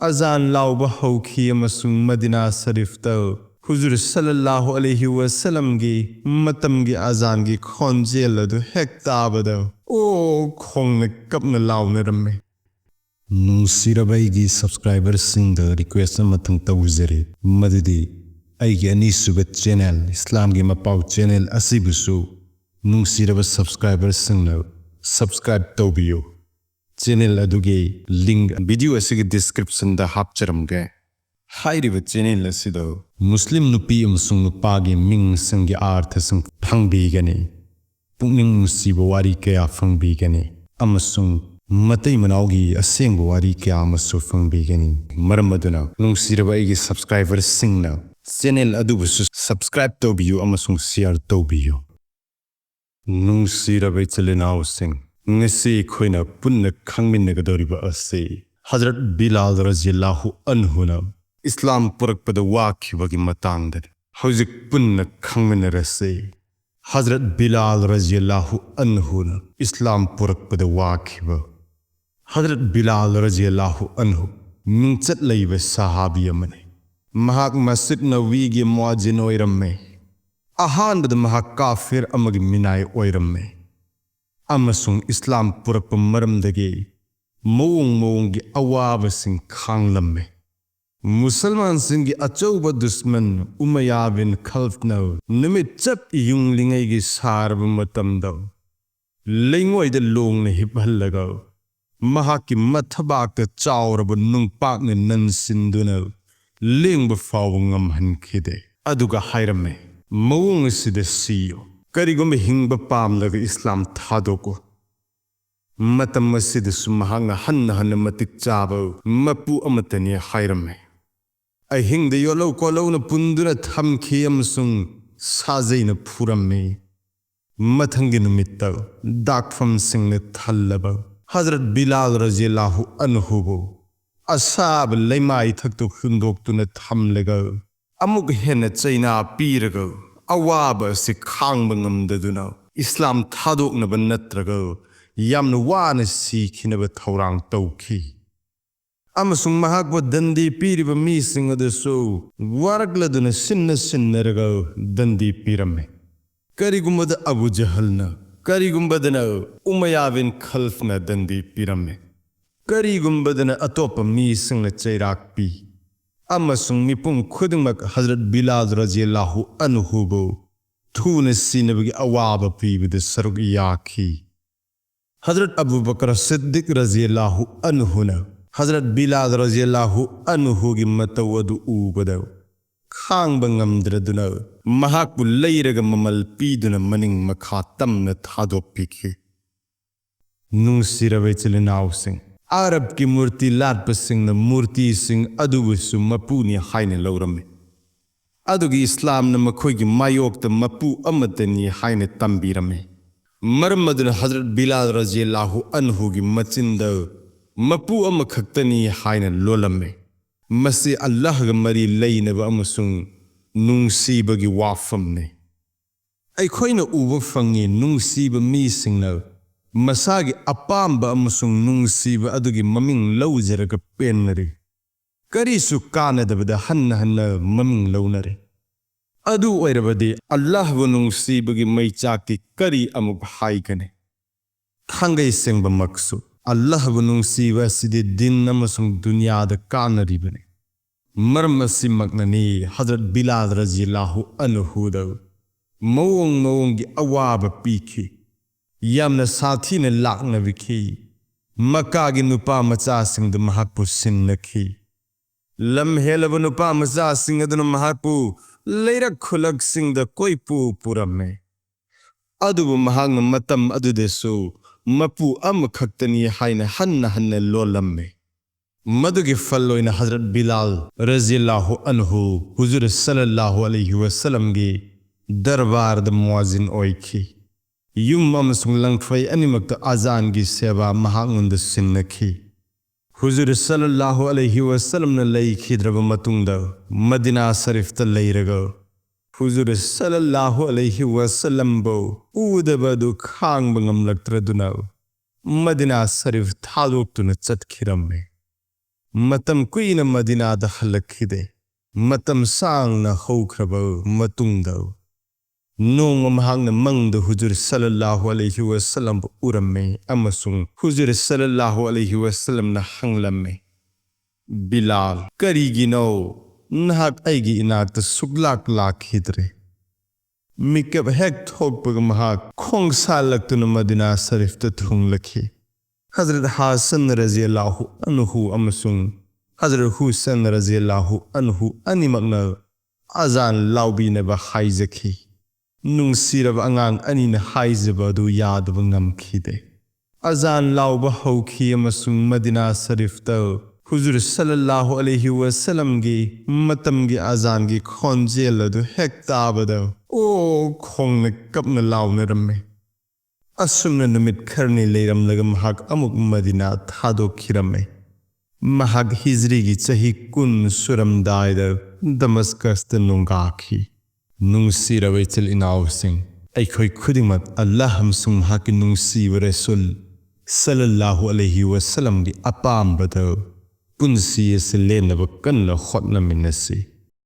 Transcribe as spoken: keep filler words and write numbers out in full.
ꯑꯖꯥꯟ ꯂꯥꯎꯕ ꯍꯧꯈꯤ ꯑꯃꯁꯨꯡ ꯃꯗꯤꯅꯥ ꯁꯔꯤꯐꯇ ꯍꯨꯖꯨꯔ ꯁꯜꯂꯜꯂꯥꯍꯨ ꯑꯂꯩꯍꯤ ꯋꯥꯁꯜꯂꯝꯒꯤ ꯃꯇꯝꯒꯤ ꯑꯖꯥꯟꯒꯤ ꯈꯣꯟꯖꯦꯜ ꯑꯗꯨ ꯍꯦꯛ ꯇꯥꯕꯗ ꯑꯣ ꯈꯣꯡꯅ ꯀꯞꯅ ꯂꯥꯎꯅꯔꯝꯃꯤ꯫ ꯅꯨꯡꯁꯤꯔꯕ ꯑꯩꯒꯤ ꯁꯕꯁꯀ꯭ꯔꯥꯏꯕꯔꯁꯤꯡꯗ ꯔꯤꯀ꯭ꯋꯦꯁ ꯑꯃꯇꯪ ꯇꯧꯖꯔꯤ, ꯃꯗꯨꯗꯤ ꯑꯩꯒꯤ ꯑꯅꯤꯁꯨꯕ ꯆꯦꯅꯦꯜ, ꯏꯁꯂꯥꯝꯒꯤ ꯃꯄꯥꯎ ꯆꯦꯅꯦꯜ ꯑꯁꯤꯕꯨꯁꯨ ꯅꯨꯡꯁꯤꯔꯕ ꯁꯕꯁꯀ꯭ꯔꯥꯏꯕꯔꯁꯤꯡꯅ ꯁꯕꯁꯀ꯭ꯔꯥꯏꯕ ꯇꯧꯕꯤꯌꯨ꯫ ꯆꯦꯅꯦꯜ ꯑꯗꯨꯒꯤ ꯂꯤꯡ ꯚꯤꯗꯤꯑꯣ ꯑꯁꯤꯒꯤ ꯗꯤꯁꯀ꯭ꯔꯤꯞꯁꯟꯗ ꯍꯥꯞꯆꯔꯝꯒꯦ꯫ ꯍꯥꯏꯔꯤꯕ ꯆꯦꯅꯦꯜ ꯑꯁꯤꯗ ꯃꯨꯁꯂꯤꯝ ꯅꯨꯄꯤ ꯑꯃꯁꯨꯡ ꯅꯨꯄꯥꯒꯤ ꯃꯤꯡꯁꯤꯡꯒꯤ ꯑꯥꯔꯊꯁꯤꯡ ꯐꯪꯕꯤꯒꯅꯤ, ꯄꯨꯛꯅꯤꯡ ꯅꯨꯡꯁꯤꯕ ꯋꯥꯔꯤ ꯀꯌꯥ ꯐꯪꯕꯤꯒꯅꯤ, ꯑꯃꯁꯨꯡ ꯃꯇꯩ ꯃꯅꯥꯎꯒꯤ ꯑꯁꯦꯡꯕ ꯋꯥꯔꯤ ꯀꯌꯥ ꯑꯃꯁꯨ ꯐꯪꯕꯤꯒꯅꯤ꯫ ꯃꯔꯝ ꯑꯗꯨꯅ ꯅꯨꯡꯁꯤꯔꯕ ꯑꯩꯒꯤ ꯁꯕꯁꯀ꯭ꯔꯥꯏꯕꯔꯁꯤꯡꯅ ꯆꯦꯅꯦꯜ ꯑꯗꯨꯕꯨꯁꯨ ꯁꯕꯁꯀ꯭ꯔꯥꯏꯕ ꯇꯧꯕꯤꯌꯨ ꯑꯃꯁꯨꯡ ꯁꯤꯌꯥꯔ ꯇꯧꯕꯤꯌꯨ꯫ ꯅꯨꯡꯁꯤꯔꯕ ꯏꯆꯤꯜ ꯏꯅꯥꯎꯁꯤꯡ, ꯉꯁꯤ ꯑꯩꯈꯣꯏꯅ ꯄꯨꯟꯅ ꯈꯪꯃꯤꯟꯅꯒꯗꯧꯔꯤꯕ ꯑꯁꯤ ꯍꯖꯔꯠ ꯕꯤꯂꯥꯜ ꯔꯖꯤꯌꯜꯂꯥꯍꯨ ꯑꯟꯍꯨꯅ ꯏꯁꯂꯥꯝ ꯄꯨꯔꯛꯄꯗ ꯋꯥꯈꯤꯕꯒꯤ ꯃꯇꯥꯡꯗꯅꯤ꯫ ꯍꯧꯖꯤꯛ ꯄꯨꯟꯅ ꯈꯪꯃꯤꯟꯅꯔꯁꯤ꯫ ꯍꯖꯔꯠ ꯕꯤꯂꯥꯜ ꯔꯖꯤꯌꯜꯂꯥꯍꯨ ꯑꯟꯍꯨꯅ ꯏꯁꯂꯥꯝ ꯄꯨꯔꯛꯄꯗ ꯋꯥꯈꯤꯕ꯫ ꯍꯖꯔꯠ ꯕꯤꯂꯥꯜ ꯔꯖꯤꯌꯜꯂꯥꯍꯨ ꯑꯟꯍꯨ ꯃꯤꯡꯆꯠ ꯂꯩꯕ ꯁꯍꯥꯕꯤ ꯑꯃꯅꯤ꯫ ꯃꯍꯥꯛ ꯃꯁꯖꯤꯗ ꯅꯕꯋꯤꯒꯤ ꯃꯨꯑꯖꯤꯟ ꯑꯣꯏꯔꯝꯃꯤ꯫ ꯑꯍꯥꯟꯕꯗ ꯃꯍꯥꯛ ꯀꯥꯐꯤꯔ ꯑꯃꯒꯤ ꯃꯤꯅꯥꯏ ꯑꯣꯏꯔꯝꯃꯤ ꯑꯃꯁꯨꯡ ꯏꯁꯂꯥꯝ ꯄꯨꯔꯛꯄ ꯃꯔꯝꯗꯒꯤ ꯃꯑꯣꯡ ꯃꯑꯣꯡꯒꯤ ꯑꯋꯥꯕꯁꯤꯡ ꯈꯥꯡꯂꯝꯃꯤ꯫ ꯃꯨꯁꯜꯃꯥꯟꯁꯤꯡꯒꯤ ꯑꯆꯧꯕ ꯗꯨꯁꯃꯟ ꯎꯃꯌꯥ ꯕꯤꯟ ꯈꯜꯐꯅ ꯅꯨꯃꯤꯠ ꯆꯞ ꯌꯨꯡꯂꯤꯉꯩꯒꯤ ꯁꯥꯔꯕ ꯃꯇꯝꯗ ꯂꯩꯉꯣꯏꯗ ꯂꯣꯡꯅ ꯍꯤꯞꯍꯜꯂꯒ ꯃꯍꯥꯛꯀꯤ ꯃꯊꯕꯥꯛꯇ ꯆꯥꯎꯔꯕ ꯅꯨꯡꯄꯥꯛꯅ ꯅꯟꯁꯤꯟꯗꯨꯅ ꯂꯦꯡꯕ ꯐꯥꯎꯕ ꯉꯝꯍꯟꯈꯤꯗꯦ꯫ ꯑꯗꯨꯒ ꯍꯥꯏꯔꯝꯃꯦ, "ꯃꯑꯣꯡ ꯑꯁꯤꯗ ꯁꯤꯌꯨ꯫ ꯀꯔꯤꯒꯨꯝꯕ ꯍꯤꯡꯕ ꯄꯥꯝꯂꯒ ꯏꯁꯂꯥꯝ ꯊꯥꯗꯣꯛꯎ꯫" ꯃꯇꯝ ꯑꯁꯤꯗꯁꯨ ꯃꯍꯥꯛꯅ ꯍꯟꯅ ꯍꯟꯅ ꯃꯇꯤꯛ ꯆꯥꯕ ꯃꯄꯨ ꯑꯃꯠꯇꯅꯤ ꯍꯥꯏꯔꯝꯃꯤ꯫ ꯑꯍꯤꯡꯗ ꯌꯣꯠꯂꯧ ꯀꯣꯠꯂꯧꯅ ꯄꯨꯟꯗꯨꯅ ꯊꯝꯈꯤ ꯑꯃꯁꯨꯡ ꯁꯥꯖꯩꯅ ꯐꯨꯔꯝꯃꯤ꯫ ꯃꯊꯪꯒꯤ ꯅꯨꯃꯤꯠꯇ ꯗꯥꯛꯐꯝꯁꯤꯡꯅ ꯊꯜꯂꯕ ꯍꯖꯔꯠ ꯕꯤꯂꯥꯜ ꯔꯖꯤꯌꯜꯂꯥꯍꯨ ꯑꯟꯍꯨꯕꯨ ꯑꯁꯥꯕ ꯂꯩꯃꯥꯏ ꯏꯊꯛꯇ ꯍꯨꯟꯗꯣꯛꯇꯨꯅ ꯊꯝꯂꯒ ꯑꯃꯨꯛ ꯍꯦꯟꯅ ꯆꯩꯅꯥ ꯄꯤꯔꯒ ꯑꯋꯥꯕ ꯑꯁꯤ ꯈꯥꯡꯕ ꯉꯝꯗꯗꯨꯅ ꯏꯁꯂꯥꯝ ꯊꯥꯗꯣꯛꯅꯕ ꯅꯠꯇ꯭ꯔꯒ ꯌꯥꯝꯅ ꯋꯥꯅ ꯁꯤꯈꯤꯅꯕ ꯊꯧꯔꯥꯡ ꯇꯧꯈꯤ꯫ ꯑꯃꯁꯨꯡ ꯃꯍꯥꯛꯄꯨ ꯗꯟꯗꯤ ꯄꯤꯔꯤꯕ ꯃꯤꯁꯤꯡ ꯑꯗꯨꯁꯨ ꯋꯥꯔꯛꯂꯗꯨꯅ ꯁꯤꯟꯅ ꯁꯤꯟꯅꯔꯒ ꯗꯟꯗꯤ ꯄꯤꯔꯝꯃꯤ꯫ ꯀꯔꯤꯒꯨꯝꯕꯗ ꯑꯕꯨ ꯖꯍꯜꯅ, ꯀꯔꯤꯒꯨꯝꯕꯗꯅ ꯎꯃꯌꯥ ꯕꯤꯟ ꯈꯜꯐꯅ ꯗꯟꯗꯤ ꯄꯤꯔꯝꯃꯤ, ꯀꯔꯤꯒꯨꯝꯕꯗꯅ ꯑꯇꯣꯞꯄ ꯃꯤꯁꯤꯡꯅ ꯆꯩꯔꯥꯛ ꯄꯤ, ꯑꯃꯁꯨꯡ ꯃꯤꯄꯨꯝ ꯈꯨꯗꯤꯡꯃꯛ ꯍꯖꯔꯠ ꯕꯤꯂꯥꯜ ꯔꯖꯤꯌꯜꯂꯥꯍꯨ ꯑꯟꯍꯨꯕꯨ ꯊꯨꯅ ꯁꯤꯅꯕꯒꯤ ꯑꯋꯥꯕ ꯄꯤꯕꯗ ꯁꯔꯨꯛ ꯌꯥꯈꯤ꯫ ꯍꯖꯔꯠ ꯑꯕꯨ ꯕꯀꯔ ꯁꯤꯗꯤꯛ ꯔꯖꯤꯌꯜꯂꯥꯍꯨ ꯑꯟꯍꯨꯅ ꯍꯖꯔꯠ ꯕꯤꯂꯥꯜ ꯔꯖꯤꯌꯜꯂꯥꯍꯨ ꯑꯟꯍꯨꯒꯤ ꯃꯇꯧ ꯑꯗꯨ ꯎꯕꯗ ꯈꯥꯡꯕ ꯉꯝꯗ꯭ꯔꯗꯨꯅ ꯃꯍꯥꯛꯄꯨ ꯂꯩꯔꯒ ꯃꯃꯜ ꯄꯤꯗꯨꯅ ꯃꯅꯤꯡ ꯃꯈꯥ ꯇꯝꯅ ꯊꯥꯗꯣꯛꯄꯤꯈꯤ꯫ ꯅꯨꯡꯁꯤꯔꯕ ꯏꯆꯤꯜ ꯏꯅꯥꯎꯁꯤꯡ, ꯑꯔꯕꯀꯤ ꯃꯨꯔꯇꯤ ꯂꯥꯠꯄꯁꯤꯡꯅ ꯃꯨꯔꯇꯤꯁꯤꯡ ꯑꯗꯨꯕꯨꯁꯨ ꯃꯄꯨꯅꯤ ꯍꯥꯏꯅ ꯂꯧꯔꯝꯃꯤ꯫ ꯑꯗꯨꯒ ꯏꯁꯂꯥꯝꯅ ꯃꯈꯣꯏꯒꯤ ꯃꯥꯌꯣꯛꯇ ꯃꯄꯨ ꯑꯃꯠꯇꯅꯤ ꯍꯥꯏꯅ ꯇꯝꯕꯤꯔꯝꯃꯤ꯫ ꯃꯔꯝ ꯑꯗꯨꯅ ꯍꯖꯔꯠ ꯕꯤꯂꯥꯜ ꯔꯖꯤꯌꯜꯂꯥꯍꯨ ꯑꯟꯍꯨꯒꯤ ꯃꯆꯤꯟꯗ ꯃꯄꯨ ꯑꯃꯈꯛꯇꯅꯤ ꯍꯥꯏꯅ ꯂꯣꯜꯂꯝꯃꯤ꯫ ꯃꯁꯤ ꯑꯜꯂꯥꯍꯒ ꯃꯔꯤ ꯂꯩꯅꯕ ꯑꯃꯁꯨꯡ ꯅꯨꯡꯁꯤꯕꯒꯤ ꯋꯥꯐꯝꯅꯤ꯫ ꯑꯩꯈꯣꯏꯅ ꯎꯕ ꯐꯪꯉꯤ, ꯅꯨꯡꯁꯤꯕ ꯃꯤꯁꯤꯡꯅ ꯃꯁꯥꯒꯤ ꯑꯄꯥꯝꯕ ꯑꯃꯁꯨꯡ ꯅꯨꯡꯁꯤꯕ ꯑꯗꯨꯒꯤ ꯃꯃꯤꯡ ꯂꯧꯖꯔꯒ ꯄꯦꯟꯅꯔꯤ꯫ ꯀꯔꯤꯁꯨ ꯀꯥꯟꯅꯗꯕꯗ ꯍꯟꯅ ꯍꯟꯅ ꯃꯃꯤꯡ ꯂꯧꯅꯔꯤ꯫ ꯑꯗꯨ ꯑꯣꯏꯔꯕꯗꯤ ꯑꯜꯂꯥꯍꯕꯨ ꯅꯨꯡꯁꯤꯕꯒꯤ ꯃꯩꯆꯥꯛꯇꯤ ꯀꯔꯤ ꯑꯃꯨꯛ ꯍꯥꯏꯒꯅꯤ? ꯊꯥꯡꯒꯩ ꯁꯦꯡꯕꯃꯛꯁꯨ ꯑꯜꯂꯥꯍꯕꯨ ꯅꯨꯡꯁꯤꯕ ꯑꯁꯤꯗꯤ ꯗꯤꯟ ꯑꯃꯁꯨꯡ ꯗꯨꯅꯤꯌꯥꯗ ꯀꯥꯟꯅꯔꯤꯕꯅꯤ꯫ ꯃꯔꯝ ꯑꯁꯤꯃꯛꯅꯅꯤ ꯍꯖꯔꯠ ꯕꯤꯂꯥꯜ ꯔꯖꯤꯌꯜꯂꯥꯍꯨ ꯑꯟꯍꯨꯗ ꯃꯑꯣꯡ ꯃꯑꯣꯡꯒꯤ ꯑꯋꯥꯕ ꯄꯤꯈꯤ꯫ ꯌꯥꯝꯅ ꯁꯥꯊꯤꯅ ꯂꯥꯛꯅꯕꯤꯈꯤ꯫ ꯃꯀꯥꯒꯤ ꯅꯨꯄꯥ ꯃꯆꯥꯁꯤꯡꯗꯨ ꯃꯍꯥꯛꯄꯨ ꯁꯤꯟꯅꯈꯤ꯫ ꯂꯝ ꯍꯦꯜꯂꯕ ꯅꯨꯄꯥ ꯃꯆꯥꯁꯤꯡ ꯑꯗꯨꯅ ꯃꯍꯥꯛꯄꯨ ꯂꯩꯔꯛ ꯈꯨꯂꯛꯁꯤꯡꯗ ꯀꯣꯏꯄꯨ ꯄꯨꯔꯝꯃꯤ꯫ ꯑꯗꯨꯕꯨ ꯃꯍꯥꯛꯅ ꯃꯇꯝ ꯑꯗꯨꯗꯁꯨ ꯃꯄꯨ ꯑꯃꯈꯛꯇꯅꯤ ꯍꯥꯏꯅ ꯍꯟꯅ ꯍꯟꯅ ꯂꯣꯜꯂꯝꯃꯤ꯫ ꯃꯗꯨꯒꯤ ꯐꯜ ꯑꯣꯏꯅ ꯍꯖꯔꯠ ꯕꯤꯂꯥꯜ ꯔꯖꯤꯌꯜꯂꯥꯍꯨ ꯑꯟꯍꯨ ꯍꯨꯖꯨꯔ ꯁꯜꯂꯜꯂꯥꯍꯨ ꯑꯂꯩꯍꯤ ꯋꯁꯜꯂꯝꯒꯤ ꯗꯔꯕꯥꯔꯗ ꯃꯨꯑꯖꯤꯟ ꯑꯣꯏꯈꯤ꯫ ꯌꯨꯝ ꯑꯃꯁꯨꯡ ꯂꯪꯐꯩ ꯑꯅꯤꯃꯛꯇ ꯑꯖꯥꯟꯒꯤ ꯁꯦꯕꯥ ꯃꯍꯥꯛꯉꯣꯟꯗ ꯁꯤꯟꯅꯈꯤ꯫ ꯍꯨꯖꯨꯔ ꯁꯜꯂꯜꯂꯥꯍꯨ ꯑꯂꯩꯍꯤ ꯋꯁꯜꯂꯝꯅ ꯂꯩꯈꯤꯗ꯭ꯔꯕ ꯃꯇꯨꯡꯗ ꯃꯗꯤꯅꯥ ꯁꯔꯤꯐꯇ ꯂꯩꯔꯒ ꯍꯨꯖꯨꯔ ꯁꯜꯂꯜꯂꯥꯍꯨ ꯑꯂꯩꯍꯤ ꯋꯁꯜꯂꯝꯕꯨ ꯎꯗꯕ ꯑꯗꯨ ꯈꯥꯡꯕ ꯉꯝꯂꯛꯇ꯭ꯔꯗꯨꯅ ꯃꯗꯤꯅꯥ ꯁꯔꯤꯐ ꯊꯥꯗꯣꯛꯇꯨꯅ ꯆꯠꯈꯤꯔꯝꯃꯤ꯫ ꯃꯇꯝ ꯀꯨꯏꯅ ꯃꯗꯤꯅꯥꯗ ꯍꯜꯂꯛꯈꯤꯗꯦ꯫ ꯃꯇꯝ ꯁꯥꯡꯅ ꯍꯧꯈ꯭ꯔꯕ ꯃꯇꯨꯡꯗ, ꯅꯣꯡꯃ ꯃꯍꯥꯛꯅ ꯃꯪꯗ ꯍꯨꯖꯨꯔ ꯁꯜꯂꯜꯂꯥꯍꯨ ꯑꯂꯩꯍꯤ ꯋꯁꯜꯂꯝꯕꯨ ꯎꯔꯝꯃꯦ ꯑꯃꯁꯨꯡ ꯍꯨꯖꯨꯔ ꯁꯜꯂꯜꯂꯥꯍꯨ ꯑꯂꯩꯍꯤ ꯋꯁꯜꯂꯝꯅ ꯍꯪꯂꯝꯃꯦ, "ꯕꯤꯂꯥꯜ, ꯀꯔꯤꯒꯤꯅꯣ ꯅꯍꯥꯛ ꯑꯩꯒꯤ ꯏꯅꯥꯛꯇ ꯁꯨꯛꯂꯥꯛ ꯂꯥꯛꯈꯤꯗ꯭ꯔꯦ?" ꯃꯤꯀꯞ ꯍꯦꯛ ꯊꯣꯛꯄꯒ ꯃꯍꯥꯛ ꯈꯣꯡꯁꯥꯜꯂꯛꯇꯨꯅ ꯃꯗꯤꯅꯥ ꯁꯔꯤꯐꯇ ꯊꯨꯡꯂꯛꯈꯤ꯫ ꯍꯖꯔꯠ ꯍꯥꯁꯟ ꯔꯖꯤꯌꯜꯂꯥꯍꯨ ꯑꯟꯍꯨ ꯑꯃꯁꯨꯡ ꯍꯖꯔꯠ ꯍꯨꯁꯦꯟ ꯔꯖꯤꯌꯜꯂꯥꯍꯨ ꯑꯟꯍꯨ ꯑꯅꯤꯃꯛꯅ ꯑꯖꯥꯟ ꯂꯥꯎꯕꯤꯅꯕ ꯍꯥꯏꯖꯈꯤ꯫ ꯅꯨꯡꯁꯤꯔꯕ ꯑꯉꯥꯡ ꯑꯅꯤꯅ ꯍꯥꯏꯖꯕ ꯑꯗꯨ ꯌꯥꯗꯕ ꯉꯝꯈꯤꯗꯦ꯫ ꯑꯖꯥꯟ ꯂꯥꯎꯕ ꯍꯧꯈꯤ ꯑꯃꯁꯨꯡ ꯃꯗꯤꯅꯥ ꯁꯔꯤꯐꯇ ꯍꯨꯖꯨꯔ ꯁꯜꯂꯜꯂꯥꯍꯨ ꯑꯂꯩꯍꯤ ꯋꯁꯜꯂꯝꯒꯤ ꯃꯇꯝꯒꯤ ꯑꯖꯥꯟꯒꯤ ꯈꯣꯟꯖꯦꯜ ꯑꯗꯨ ꯍꯦꯛ ꯇꯥꯕꯗ, "ꯑꯣ!" ꯈꯣꯡꯅ ꯀꯞꯅ ꯂꯥꯎꯅꯔꯝꯃꯤ꯫ ꯑꯁꯨꯝꯅ ꯅꯨꯃꯤꯠ ꯈꯔꯅꯤ ꯂꯩꯔꯝꯂꯒ ꯃꯍꯥꯛ ꯑꯃꯨꯛ ꯃꯗꯤꯅꯥ ꯊꯥꯗꯣꯛꯈꯤꯔꯝꯃꯤ꯫ ꯃꯍꯥꯛ ꯍꯤꯖ꯭ꯔꯤꯒꯤ ꯆꯍꯤ ꯀꯨꯟ ꯁꯨꯔꯝꯗꯥꯏꯗ ꯗꯃꯁꯀꯁꯇ ꯅꯣꯡꯒꯥꯈꯤ꯫ ꯅꯨꯡꯁꯤꯔꯕ ꯏꯆꯤꯜ ꯏꯅꯥꯎꯁꯤꯡ, ꯑꯩꯈꯣꯏ ꯈꯨꯗꯤꯡꯃꯛ ꯑꯜꯂꯥꯍ ꯑꯃꯁꯨꯡ ꯃꯍꯥꯛꯀꯤ ꯅꯨꯡꯁꯤꯕ ꯔꯁꯨꯜ ꯁꯜꯂꯜꯂꯥꯍꯨ ꯑꯂꯩꯍꯤ ꯋꯁꯜꯂꯝꯒꯤ ꯑꯄꯥꯝꯕꯗ ꯄꯨꯟꯁꯤ ꯑꯁꯤ ꯂꯦꯟꯅꯕ ꯀꯟꯅ ꯍꯣꯠꯅꯃꯤꯟꯅꯁꯤ꯫